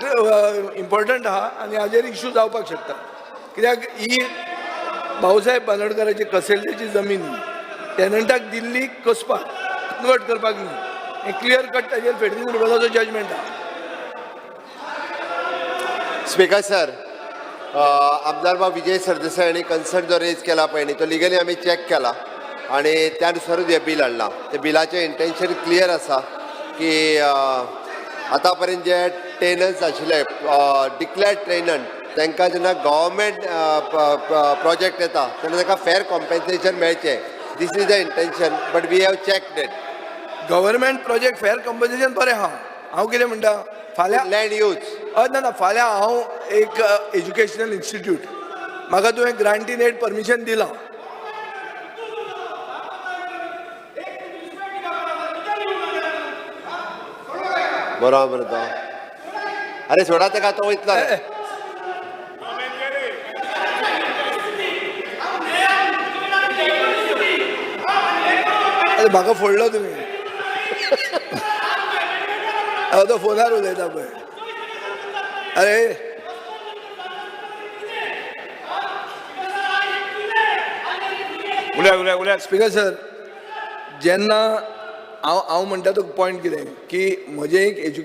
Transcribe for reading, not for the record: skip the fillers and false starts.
Important आहा आनी हाजेर इशू जावपाक शकता. कित्याक ही भाऊसाहेब बांदोडकराची कसेलची जमीन ही टेनंटाक दिल्ली कसपाक, कन्वर्ट करपाक न्ही. हें क्लियर कट ताजेर फेर्दीन रिबेलोचो जजमेंट आहा. स्पीकर सर, आमदार बाब विजय सरदेसाय हांणी कन्सर्न जो रेज केला पळय न्ही, तो लिगली आमी चॅक केला आनी त्या नुसारूच हें बील हाडलां. ते बिलाचें इंटेन्शन क्लियर आसा की आतां पर्यंत जे टेनंट्स आशिल्ले, डिक्लेर्ड टेनंट, तांकां जेन्ना गव्हर्मेंट प्रोजेक्ट येता तेन्ना तांकां फेर कॉम्पेन्सेशन मेळचें. This is the intention, but we have check that. Government project fair compensation बरें आहा. हांव कितें म्हणटा, फाल्यां लँड यूज हय, ना ना, फाल्यां हांव एक एज्युकेशनल इन्स्टिट्यूट, म्हाका तुवें ग्रांटीन एड परमिशन दिलां. बरोबर तो. अरे सोडा ताका, तो वयतलो रे. अरे, म्हाका फोडलो तुमी. हांव तो फोनार उलयता पळय. अरे, उलया उलया उलया. स्पीकर सर, जेन्ना हांव म्हणटा तो पॉयंट कितें की म्हजें एक एज्युकेशन